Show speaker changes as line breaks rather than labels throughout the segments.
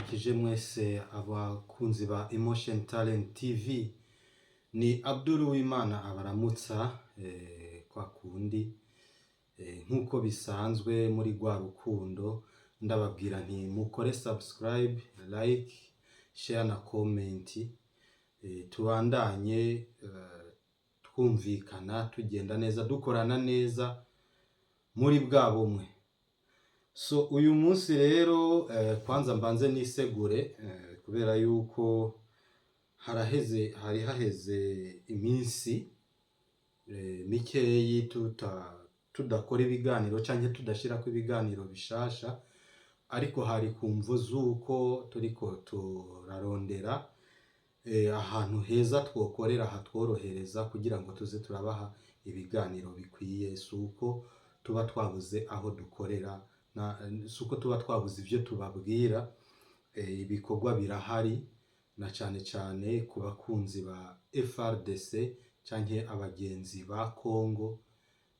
Ndabaramukije mwese abakunzi ba Emotion Talent TV. Ni Abdul Uwimana abaramutsa kwa kundi nk'uko bisanzwe muri rwa rukundo. Ndababwira nti mukore subscribe, like, share na comment, tubandanye twumvikana, tugenda neza, dukorana neza muri bwa bumwe. So uyu munsi rero, kwanza mbanze nisegure kubera yuko haraheze, hari haheze iminsi mikeyi tudakora ibiganiro canke tudashirako ibiganiro bishasha, ariko hari ku mvo z'uko turiko turarondera ahantu heza twokorera hatworohereza kugira ngo tuze turabaha ibiganiro bikwiye. Si uko tuba twabuze aho dukorera, si uko tuba twabuze ivyo tubabwira. Ibikorwa birahari, na cane cane ku bakunzi ba FARDC canke abagenzi ba Congo.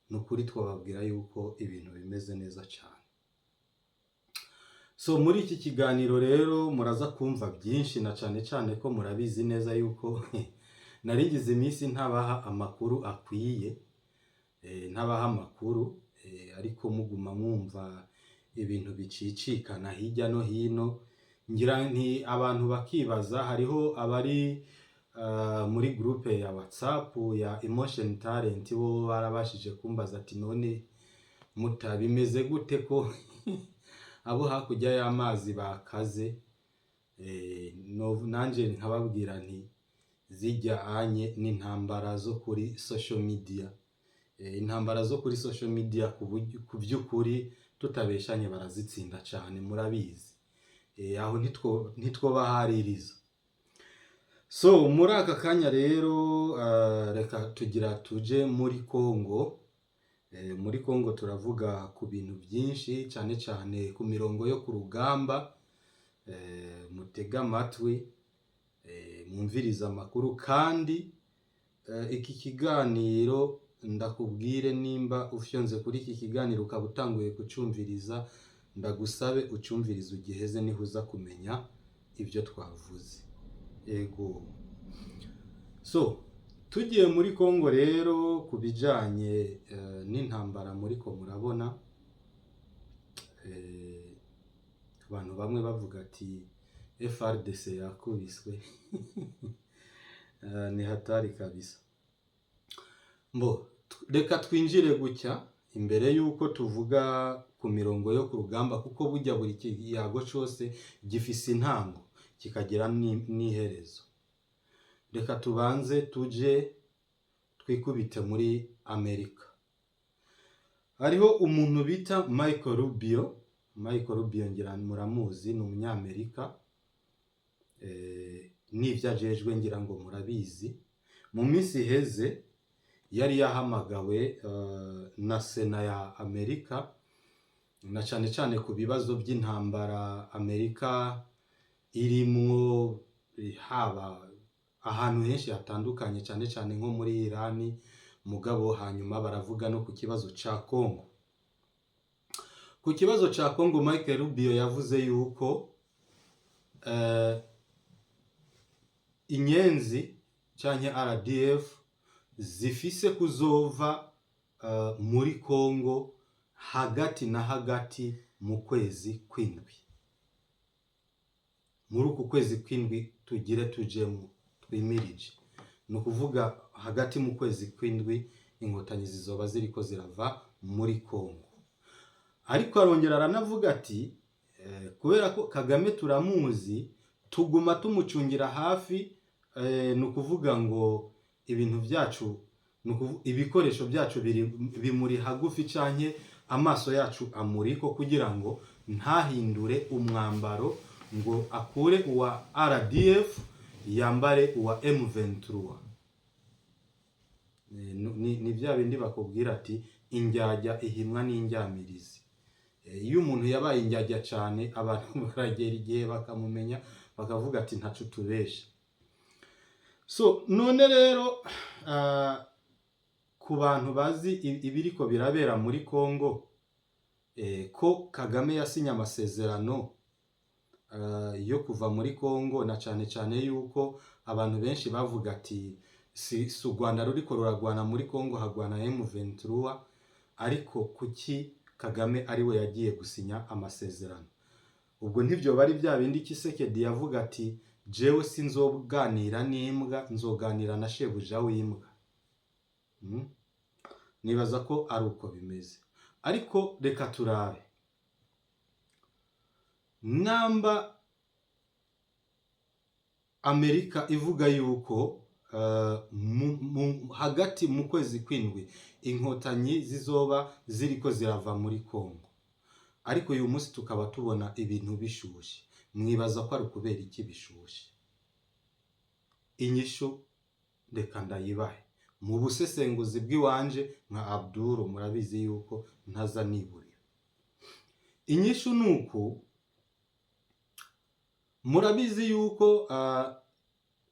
Ni ukuri twababwira yuko ibintu bimeze neza cane. So muri iki kiganiro rero muraza kumva byinshi, na cane cane ko murabizi neza yuko narigize iminsi ntabaha amakuru akwiye, ntabaha amakuru, ariko muguma mwumva ibintu bicicikana hirya no hino. Ngira nti abantu bakibaza, hariho abari muri groupe ya WhatsApp ya Emotion Talent, bo barabashije kumbaza ati: "None muta bimeze gute ko abo hakurya y'amazi bakaze?" No, nanje nkababwira nti zijya anye n'intambara zo kuri social media. Intambara zo kuri social media, ku by'ukuri tutabeshanye, barazitsinda cane, murabizi. Aho ntitwobahaririza. So muri aka kanya rero, reka tugira tuje muri Congo. Muri Congo turavuga ku bintu byinshi, cyane cyane ku mirongo yo ku rugamba. Mutege amatwi, mwumvirize amakuru. Kandi iki kiganiro, ndakubwire, nimba ufyonze kuri iki kiganiro ukaba utanguye kucumviriza, ndagusabe ucumvirize ugiheze, niho uza kumenya ibyo twavuze. Ego, so tugiye muri Congo rero, ku bijanye n'intambara muriko murabona, abantu bamwe bavuga ati FARDC yakubiswe. Ni hatari kabisa. Mbo reka twinjire gutya imbere yuko tuvuga ku mirongo yo ku rugamba, kuko burya buri kiyago cose gifise intango kikagira n'iherezo. Reka tubanze tuje twikubite muri Amerika. Hariho umuntu bita Michael Rubio. Michael Rubio ngira muramuzi, ni umunyamerika, n'ivyo ajejwe ngira ngo murabizi. Mu minsi iheze yari yahamagawe na Sena ya Amerika, na cane cane ku bibazo by'intambara Amerika irimwo, haba ahantu henshi hatandukanye, cane cane nko muri Irani. Mugabo hanyuma baravuga no ku kibazo ca Congo. Ku kibazo ca Congo, Michael Rubio yavuze yuko inyenzi canke RDF zifise kuzova muri Congo hagati na hagati mu kwezi kw'indwi, muri uku kwezi kw'indwi tugire tujemwo twimirije. Ni ukuvuga hagati mu kwezi kw'indwi Inkotanyi zizoba ziriko zirava muri Congo. Ariko arongera aranavuga ati kubera ko Kagame turamuzi, tuguma tumucungira hafi, ni ukuvuga ngo ibintu byacu, ibikoresho byacu bimuri hagufi canke amaso yacu amuriko, kugira ngo ntahindure umwambaro ngo akure uwa RDF yambare uwa M23. Ni bya bindi bakubwira ati indyarya ihimwa n'indyamirizi. Iyo umuntu yabaye indyarya cane, abantu baragera igihe bakamumenya, bakavuga ati ntaco tubesha. So none rero, ku bantu bazi ibiriko birabera muri Congo, ko Kagame yasinye amasezerano yo kuva muri Kongo, na cane cane yuko abantu benshi bavuga ati si u Rwanda ruriko ruragwana muri Kongo, hagwana M23. Ariko kuki Kagame ariwe yagiye gusinya amasezerano? Ubwo ntivyo bari bya bindi Tshisekedi yavuga ati: "Jewe sinzoganira n'imbwa, nzoganira na shebuja w'imbwa." Nibaza ko ari uko bimeze, ariko reka turabe namba Amerika ivuga yuko hagati mu kwezi kw'indwi inkotanyi zizoba ziriko zirava muri Kongo, ariko uyu munsi tukaba tubona ibintu bishushe. Mwibaza ko ari ukubera iki bishushe? Inyishu reka ndayibahe mu busesenguzi bw'iwanje nka Abdul. Murabizi yuko ntaza niburira. Inyishu ni uku: murabizi yuko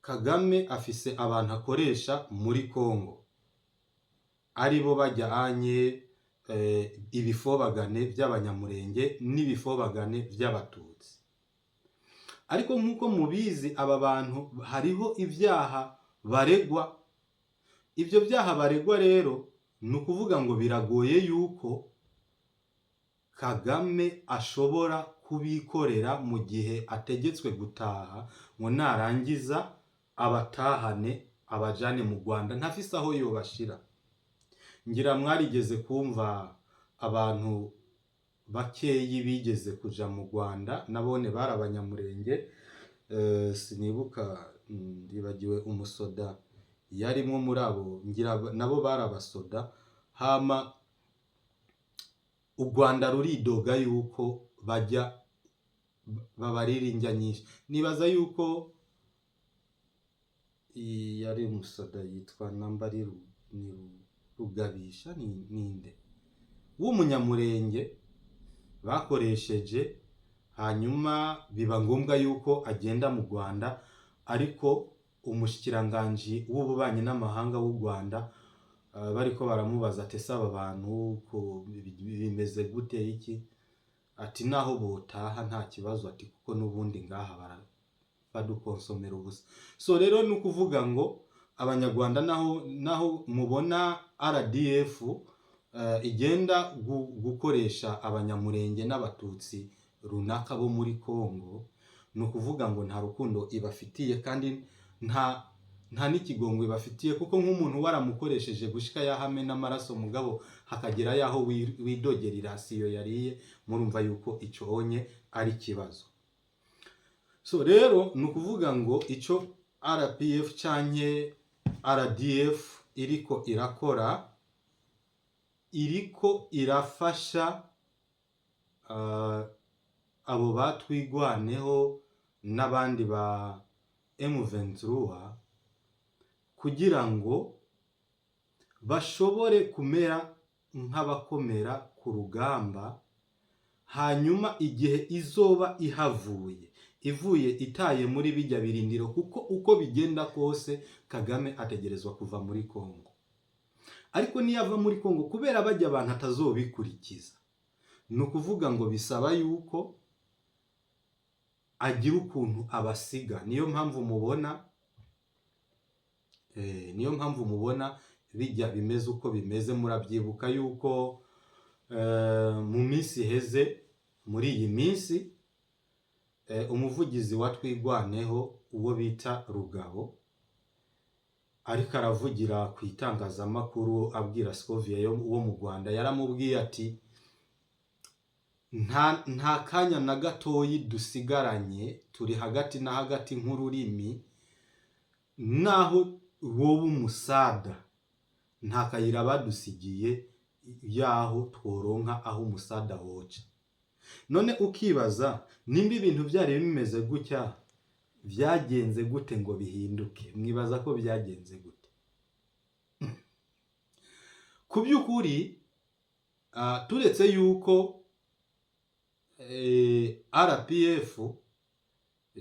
Kagame afise abantu akoresha muri Kongo, aribo bajyanye ibifobagane by'Abanyamurenge n'ibifobagane by'Abatutsi. Ariko nk'uko mubizi, aba bantu hariho ibyaha baregwa. Ibyo byaha baregwa rero, ni ukuvuga ngo biragoye yuko Kagame ashobora kubikorera mu gihe ategetswe gutaha, ngo narangiza abatahane abajane mu Rwanda. Ntafise aho yobashira. Ngira mwarigeze kumva abantu bakeyi bigeze kuja mu Rwanda, nabone bari Abanyamurenge. Sinibuka, ndibagiwe umusoda yarimwo muri abo, ngira nabo bari abasoda. Hama u Rwanda ruridoga yuko bajya babarira indya nyinshi. Nibaza yuko yari umusoda yitwa Nambari, ni Rugabisha, ninde w'Umunyamurenge bakoresheje. Hanyuma biba ngombwa yuko agenda mu Rwanda, ariko umushikiranganji w'ububanyi n'amahanga w'u Rwanda, bariko baramubaza ati: "Ese aba bantu ko bimeze gute iki?" Ati: "Naho botaha nta kibazo," ati "kuko n'ubundi ngaha badukonsomera ubusa." So rero ni ukuvuga ngo Abanyarwanda, naho mubona RDF igenda gukoresha Abanyamurenge n'Abatutsi runaka bo muri Congo, ni ukuvuga ngo nta rukundo ibafitiye kandi nta n'ikigongo ibafitiye, kuko nk'umuntu waramukoresheje gushika yahame n'amaraso, mugabo hakagera yaho widogera irasiyo yariye, murumva yuko ico onye ari ikibazo. So rero ni ukuvuga ngo ico RPF canke RDF iriko irakora, iriko irafasha abo batwigwaneho n'abandi ba M23 kugira ngo bashobore kumera nk'abakomera ku rugamba. Hanyuma igihe izoba ihavuye, ivuye itaye muri bijya birindiro, kuko uko bigenda kose Kagame ategerezwa kuva muri Kongo. Ariko niyo ava muri Kongo, kubera bajya abantu atazobikurikiza, ni ukuvuga ngo bisaba yuko agira ukuntu abasiga. Niyo mpamvu mubona bijya bimeze uko bimeze. Murabyibuka yuko mu minsi iheze, muri iyi minsi, umuvugizi wa Twigwaneho, uwo bita Rugabo, ariko aravugira ku itangazamakuru abwira Scovia wo mu Rwanda, yaramubwiye ati: Nta kanya na gatoyi dusigaranye, turi hagati na hagati nk'ururimi. Naho wowe umusada, nta kayira badusigiye yaho tworonka aho umusada woca." None ukibaza nimba ibintu byari bimeze gutya, byagenze gute ngo bihinduke? Mwibaza ko byagenze gute? Ku by'ukuri, turetse yuko RPF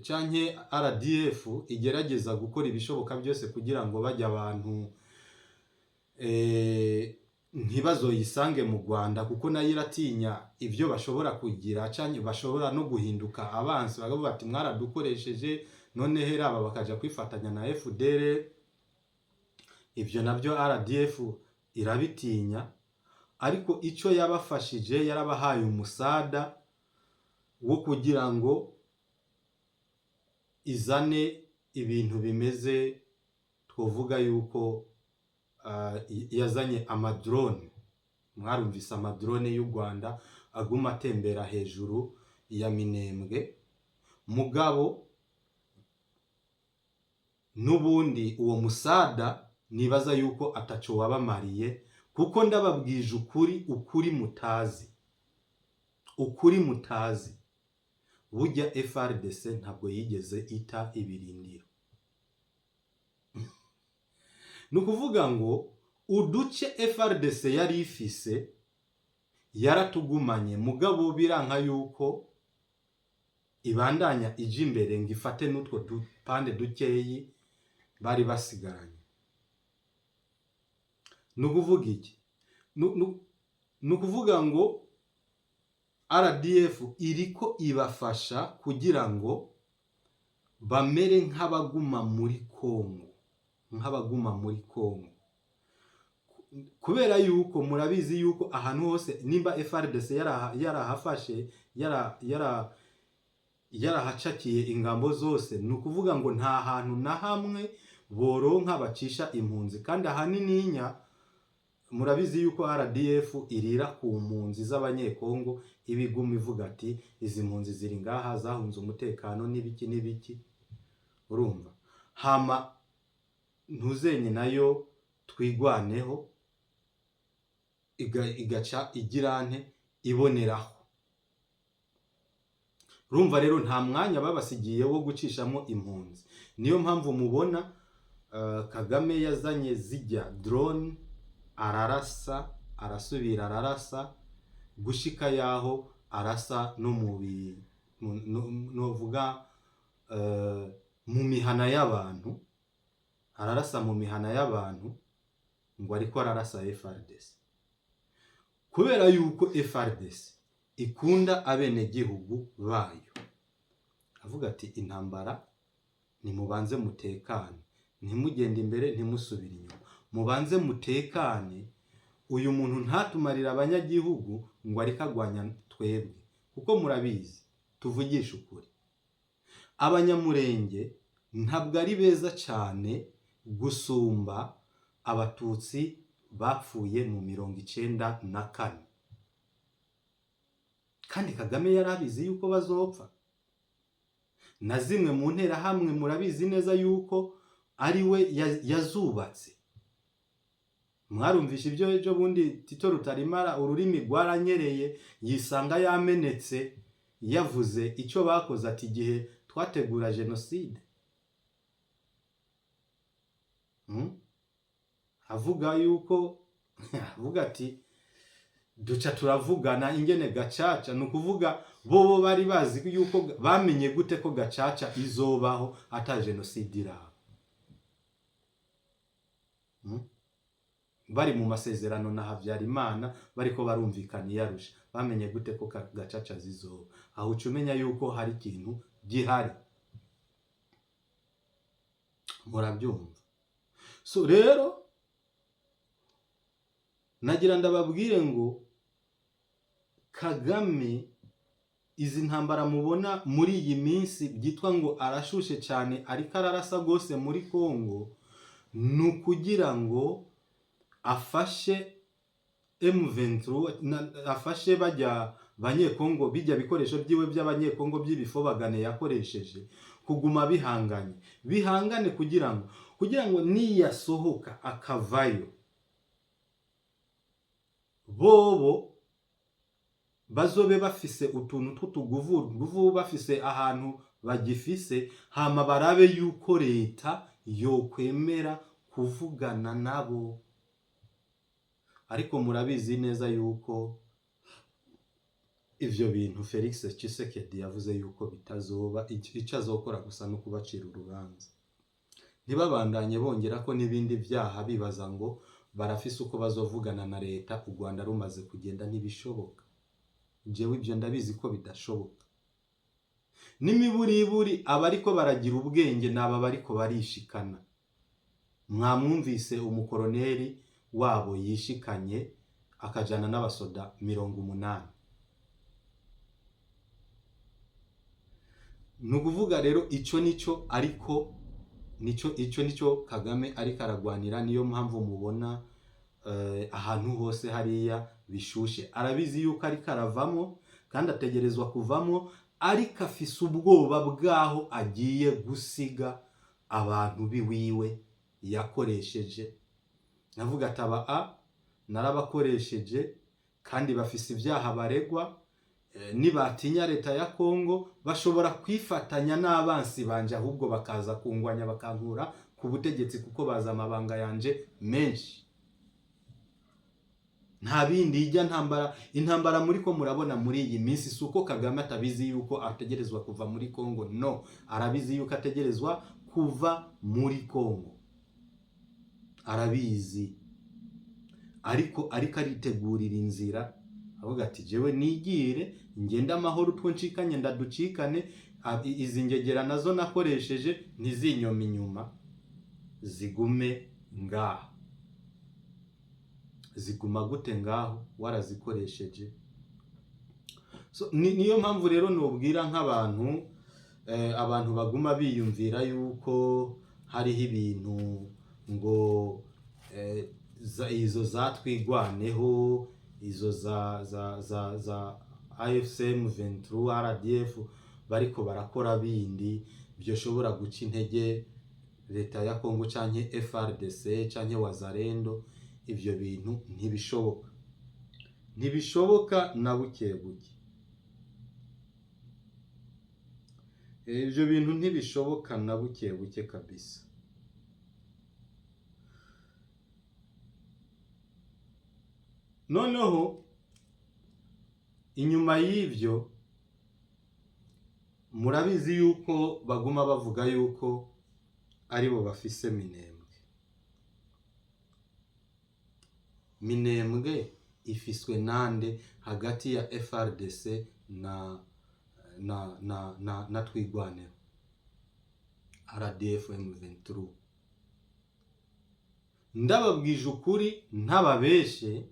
canke RDF igerageza gukora ibishoboka byose kugira ngo bajya abantu Ntibazoyisange mu Rwanda, kuko nayo iratinya ibyo bashobora kugira canke bashobora no guhinduka abansi, bakavuga ati: "Mwaradukoresheje, none hera aba bakaja kwifatanya na FDL." Ivyo navyo RDF irabitinya. Ariko ico yabafashije, yarabahaye umusada wo kugira ngo izane ibintu bimeze, twovuga yuko yazanye amadrone. Mwarumvise amadrone y'u Rwanda aguma atembera hejuru ya Minembwe. Mugabo n'ubundi uwo musada nibaza yuko ataco wabamariye, kuko ndababwije ukuri, ukuri mutazi, ukuri mutazi, burya FARDC ntabwo yigeze ita ibirindiro. Ni ukuvuga ngo uduce FARDC yari ifise yaratugumanye, mugabo biranka yuko ibandanya ija imbere ngo ifate n'utwo dupande dukeyi bari basigaranye. Ni ukuvuga iki? Ni ukuvuga ngo RDF iriko ibafasha kugira ngo bamere nk'abaguma muri Kongo, nk'abaguma muri Kongo, kubera yuko murabizi yuko ahantu hose nimba FARDC yarahafashe, yarahacakiye ingambo zose, ni ukuvuga ngo nta hantu na hamwe boronka bacisha impunzi. Kandi ahanininya murabizi yuko RDF irira ku mpunzi z'Abanyekongo, ibiguma ivuga ati: "Izi mpunzi ziri ngaha zahunze umutekano", n'ibiki n'ibiki, urumva. Hama ntuzenye nayo Twigwaneho igaca igirante iboneraho. Urumva rero nta mwanya babasigiye wo gucishamo impunzi. Niyo mpamvu mubona Kagame yazanye zijya drone, ararasa, arasubira ararasa, gushika yaho arasa no mu novuga mu mihana y'abantu, ararasa mu mihana y'abantu ngo ariko ararasa FARDC, kubera yuko FARDC ikunda abenegihugu bayo. Avuga ati: "Intambara nimubanze mutekane, ntimugende imbere, ntimusubire inyuma, mubanze mutekane. Uyu muntu ntatumarire abanyagihugu ngo ariko agwanya twebwe." Kuko murabizi, tuvugishe ukuri, Abanyamurenge ntabwo ari beza cyane gusumba Abatutsi bapfuye mu 94, kandi Kagame yari abizi yuko bazopfa. Na zimwe mu nterahamwe murabizi neza yuko ari we yazubatse. Mwarumvishe ibyo ejo bundi Tito Rutarimara, ururimi rwaranyereye, yisanga yamenetse, yavuze icyo bakoze, ati: "Igihe twategura jenoside." Avuga yuko, avuga ati: "Duca turavugana ingene gacaca." Ni ukuvuga bobo bari bazi yuko, bamenye gute ko gacaca izobaho ata jenoside iraba? Bari mu masezerano na Habyarimana, bariko barumvikana iyarusha, bamenye gute ko gacaca zizoba? Aho uca umenya yuko hari ikintu gihari, murabyumva. So rero nagira ndababwire ngo Kagame, izi ntambara mubona muri iyi minsi byitwa ngo arashushe cyane, ariko ararasa rwose muri Kongo, ni ukugira ngo afashe M23, afashe bajya Banyekongo, bijya bikoresho byiwe by'Abanyekongo by'ibifobagane yakoresheje kuguma bihanganye, bihangane, kugira ngo niyasohoka akavayo, bobo bazobe bafise utuntu tw'utuguvu, bafise ahantu bagifise. Hama barabe yuko leta yokwemera kuvugana nabo. Ariko murabizi neza yuko ivyo bintu Felix Tshisekedi yavuze yuko bitazoba. Ico azokora gusa no kubacira urubanza, ntibabandanye bongera ko n'ibindi vyaha, bibaza ngo Barafise uko bazovugana na leta u Rwanda rumaze kugenda. Ntibishoboka. Jewe ibyo ndabizi ko bidashoboka. N'imiburiburi abariko baragira ubwenge n'aba bariko barishikana. Mwamwumvise umukoroneri wabo yishikanye akajana n'abasoda 80. Ni ukuvuga rero ico nico, ariko nico, ico nico Kagame ariko aragwanira. Niyo mpamvu mubona ahantu hose hariya bishushe. Arabizi yuko ariko aravamwo kandi ategerezwa kuvamwo, ariko afise ubwoba bwaho agiye gusiga abantu biwiwe yakoresheje. Navuga ati aba a narabakoresheje kandi bafise ibyaha baregwa, nibatinya leta ya Kongo bashobora kwifatanya n'abansi banje, ahubwo bakaza kungwanya bakankura ku butegetsi, kuko baza amabanga yanje menshi. Nta bindi, ijya ntambara, intambara muri ko murabona muri iyi minsi, si uko Kagame atabizi yuko ategerezwa kuva muri Kongo. No, arabizi yuko ategerezwa kuva muri Kongo, arabizi, ariko aritegurira inzira, avuga ati jewe nigire ngende amahoro, utwo nshikanye ndaducikane, izi ngegera nazo nakoresheje ntizinyome inyuma, zigume ngaha. Ziguma gute ngaho warazikoresheje? So, niyo mpamvu rero nubwira nk'abantu, abantu baguma biyumvira yuko hariho ibintu ngo izo zatwigwaneho, izo za AFC M23 RDF bariko barakora bindi byoshobora guca intege leta ya Kongo canke FARDC canke Wazalendo, ivyo bintu ntibishoboka, ntibishoboka na buke buke. Ivyo bintu ntibishoboka na buke buke kabisa. Noneho inyuma y'ivyo, murabizi yuko baguma bavuga yuko aribo bafise Minembwe. Minembwe ifiswe nande hagati ya FRDC na Twigwaneho RDF M23? Ndababwije ukuri, ntababeshe,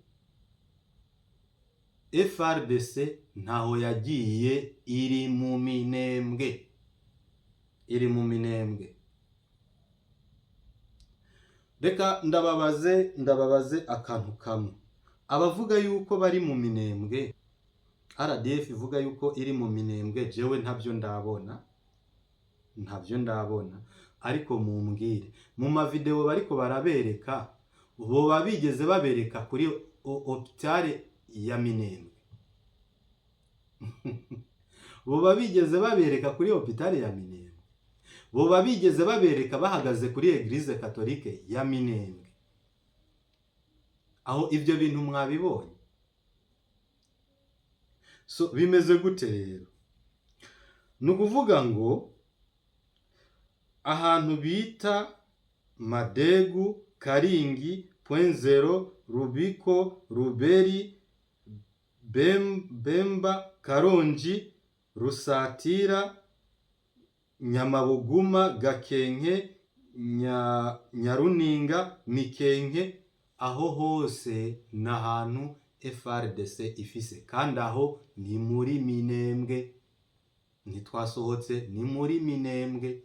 FRDC ntaho yagiye, iri mu Minembwe, iri mu Minembwe. Reka ndababaze akantu kamwe. Abavuga yuko bari mu Minembwe, RDF ivuga yuko iri mu Minembwe, jewe ntabyo ndabona, ntabyo ndabona, ariko mumbwire, mu mavideo bariko barabereka, boba bigeze babereka kuri hôpital ya Minembwe? Boba bigeze babereka kuri hôpital ya Minembwe? Boba bigeze babereka bahagaze kuri Église catholique ya Minembwe? Aho ivyo bintu mwabibonye? So bimeze gute rero? Ni ukuvuga ngo ahantu bita Madegu, Karingi, Point Zero, Rubiko, Ruberi, Bemba, Karongi, Rusatira, Nyamabuguma, Gakenke, Nyaruninga, Mikenke, aho hose ni ahantu FRDC ifise, kandi aho ni muri Minembwe, ntitwasohotse, ni muri Minembwe.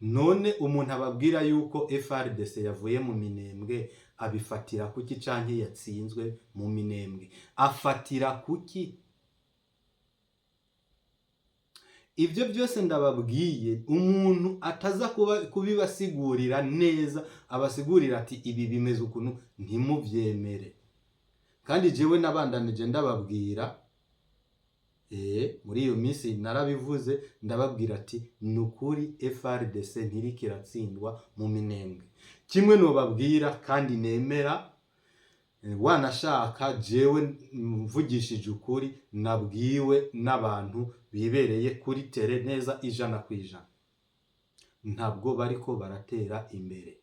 None umuntu ababwira yuko FRDC yavuye mu Minembwe abifatira kuki? Canke yatsinzwe mu Minembwe afatira kuki? Ibyo byose ndababwiye, umuntu ataza kubibasigurira neza, abasigurira ati ibi bimeze ukuntu, ntimuvyemere. Kandi jewe nabandanije ndababwira, muri iyo minsi narabivuze, ndababwira ati nukuri FRDC ntiriko iratsindwa mu Minembwe. Kimwe nobabwira kandi nemera, wanashaka jewe mvugishije ukuri nabwiwe n'abantu bibereye kuri tere neza 100%, ntabwo bariko baratera imbere.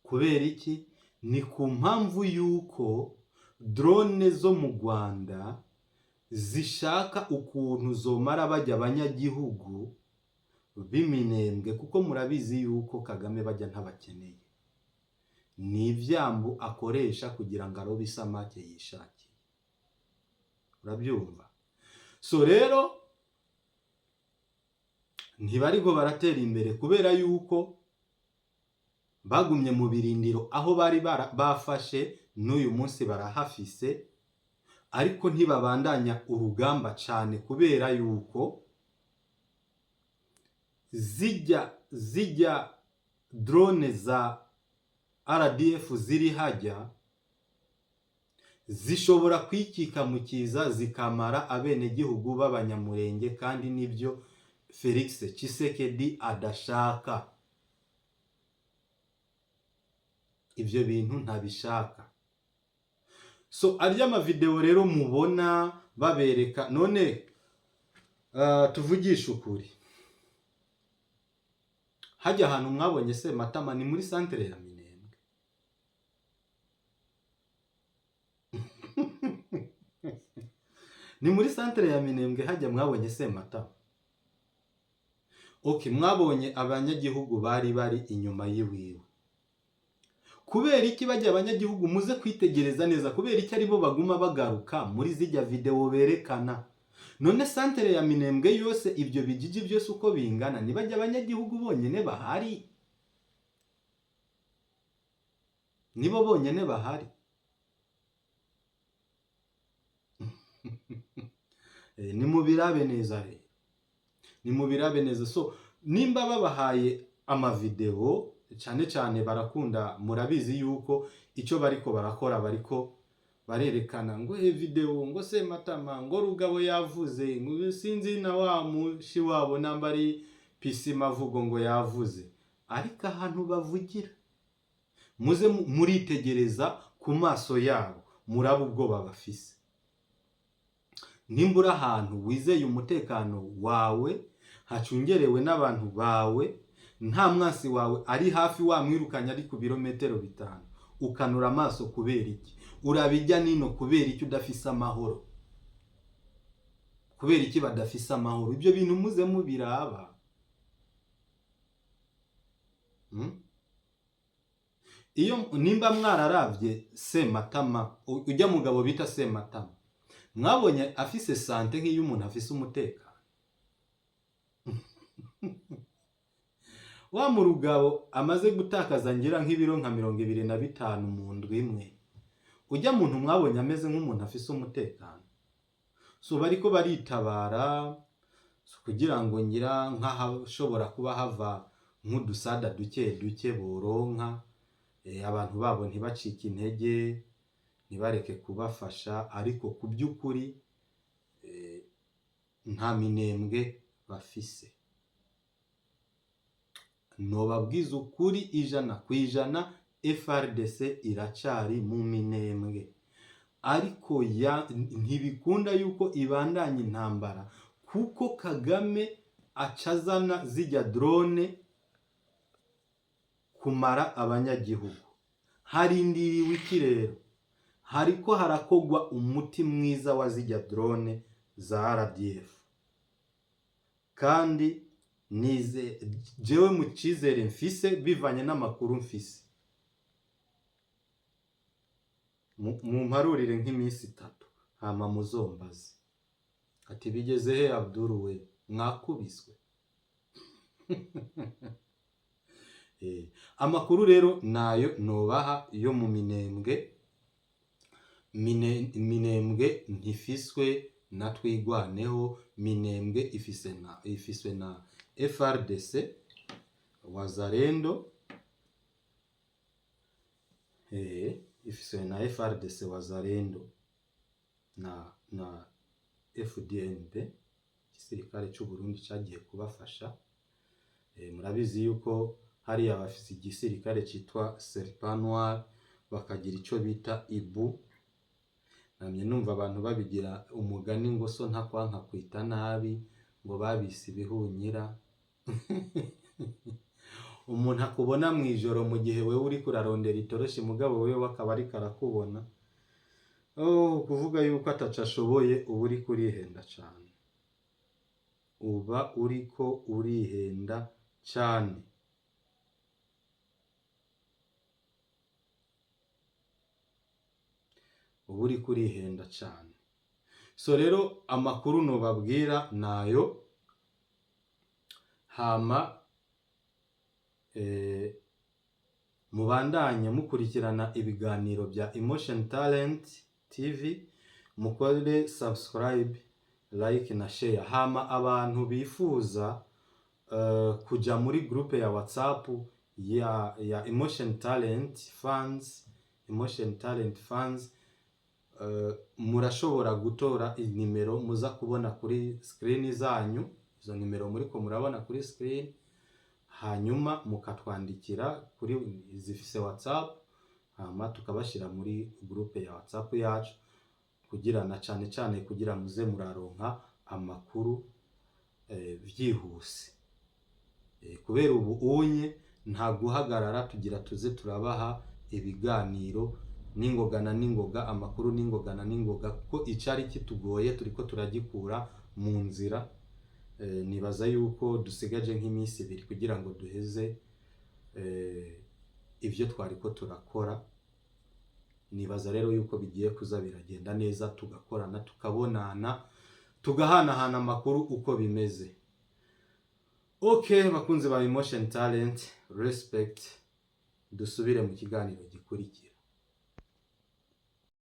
Kubera iki? Ni ku mpamvu y'uko drone zo mu Rwanda zishaka ukuntu zomara bajya abanyagihugu b'Iminembwe, kuko murabizi yuko Kagame bajya ntabakeneye. Ni ivyambu akoresha kugira ngo arobe isamake yishakiye, urabyumva? So rero ntibariko baratera imbere kubera yuko bagumye mu birindiro aho bari bafashe, n'uyu munsi barahafise, ariko ntibabandanya urugamba cane kubera yuko zijya drone za RDF ziri hajya zishobora kwikika mu kiza, zikamara abenegihugu b'Abanyamurenge, kandi nibyo Felix Tshisekedi adashaka. Ivyo bintu ntabishaka. So arya amavideo rero mubona babereka none, tuvugishe ukuri, hajya ahantu mwabonye Sematama ni muri santere ya Minembwe. Ni muri santere ya Minembwe hajya mwabonye Sematama. Okay, mwabonye abanyagihugu bari bari inyuma yiwiwe. Kubera iki bajya abanyagihugu? Muze kwitegereza neza, kubera iki aribo baguma bagaruka muri zijya video berekana? None santere ya Minembwe yose, ibyo bijiji byose uko bingana, nibajya abanyagihugu bonyene bahari? Nibo bonyene bahari? Nimubirabe neza rero, nimubirabe neza. So nimba babahaye amavideo, cyane cyane barakunda, murabizi yuko icyo bariko barakora, bariko barerekana ngo he video, ngo Sematama, ngo Rugabo yavuze, ngo sinzi na wa mushi wabo namba ari pisi mavugo ngo yavuze. Ariko ahantu bavugira, muze muritegereza ku maso yabo, muraba ubwoba bafise. Nimbura ahantu wizeye umutekano wawe, hacungerewe n'abantu bawe, nta mwansi wawe ari hafi, wamwirukanye ari ku birometero 5, ukanura amaso kubera iki? Urabijya nino kubera iki udafise amahoro? Kubera iki badafise amahoro? Ibyo bintu muze mubiraba. Iyo nimba mwararavye Sematama, ujya mugabo bita Sematama, mwabonye afise sante nk'iyo umuntu afise umutekano? Wa murugabo amaze gutakaza ngira nk'ibiro nka 25 mu ndwi imwe, ujya muntu mwabonye ameze nk'umuntu afise umutekano? So bariko baritabara kugira ngo ngira nk'ahashobora kuba hava nk'udusada duke duke boronka, abantu babo ntibacike intege, ntibareke kubafasha, ariko ku by'ukuri nta Minembwe bafise. Nobabwiza ukuri 100%, FRDC iracari mu Minembwe, ariko ntibikunda yuko ibandanya intambara, kuko Kagame acazana zijya drone kumara abanyagihugu. Harindiriwe iki rero? Hariko harakogwa umuti mwiza wa zijya drone za RDF, kandi nize jewe mu cizere mfise bivanye n'amakuru mfise, mumparurire nk'iminsi 3 hama muzombaze ati bigeze he Abdul we mwakubiswe. Amakuru rero nayo nobaha yo mu Minembwe. Minembwe ntifiswe na Twigwaneho, Minembwe ifiswe na FRDC Wazalendo, ifiswe na FRDC Wazalendo na FDNB, igisirikare cy'u Burundi cyagiye kubafasha. Murabizi yuko hariya bafise igisirikare cyitwa Serpent Noir, bakagira icyo bita Ibu. Namye numva abantu babigira umugani ngo so ntakwanka kwita nabi, ngo babise ibihunyira. Umuntu akubona mw'ijoro mu gihe wewe uriko urarondera itoroshi, mugabo wewe akaba ariko arakubona, oh, kuvuga yuko ataco ashoboye, uba uriko urihenda cane, uba uriko urihenda cane. Uba uriko urihenda cane. So rero amakuru nobabwira nayo. Hama mubandanye mukurikirana ibiganiro bya Emotion Talent TV, mukore subscribe, like na share. Hama abantu bifuza kuja muri groupe ya WhatsApp ya Emotion Talent Fans, Emotion Talent Fans, murashobora gutora inimero muza kubona kuri screen zanyu, izo nimero muriko murabona kuri screen, hanyuma mukatwandikira kuri zifise WhatsApp, hama tukabashira muri groupe ya WhatsApp yacu, kugira na cane cane kugira muze muraronka amakuru vyihuse. Kubera ubu unye nta guhagarara, tugira tuze turabaha ibiganiro n'ingoga na n'ingoga, amakuru n'ingoga na n'ingoga, kuko icari kitugoye turiko turagikura mu nzira. Nibaza yuko dusigaje nk'iminsi 2 kugira ngo duheze ivyo twariko turakora. Nibaza rero yuko bigiye kuza biragenda neza, tugakorana, tukabonana, tugahanahana amakuru uko bimeze. Okay, bakunzi ba Emotion Talent, respect, dusubire mu kiganiro gikurikira.